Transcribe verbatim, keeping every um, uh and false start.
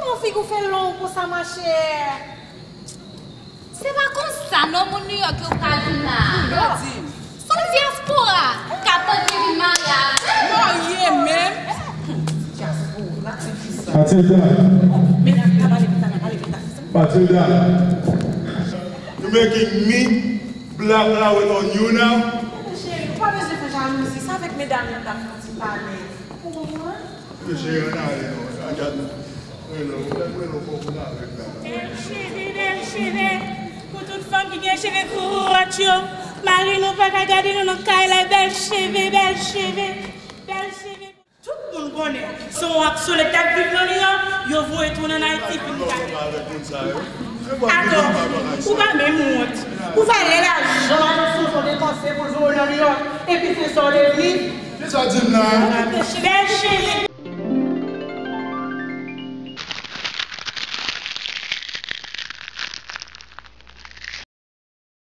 Yon figi w fè long konsa, machè. Se pa konsa non, moun New York yo ka vin la. Se yon dyaspora k ap antre vin marye avè m. Marye menm. Matilda. Matilda. You're making me blah blah with on you now. Cheri, ou pa bezwen fè jalouzi. Se avèk medam yo m t ap fè yon ti pale. Ou konprann? Mesye, ann ale non. Sa gad. Rele w, rele w fò moun avèk la. Bèl cheve, bèl cheve. Pou tout fanm ki gen cheve kwòt yo, mari nou pa ka gade nou nan kay la. Bèl cheve, bèl cheve, bèl cheve. Tout moun konnen se yon aksyonè k t ap viv nan New York, yo voye tounen Ayiti vin gade. Atò, ou pa menm wont. Ou pa lè lajan Sonson depanse pou l voye w nan New York, epi se sa w devni. Kisa w di m la? Bèl cheve.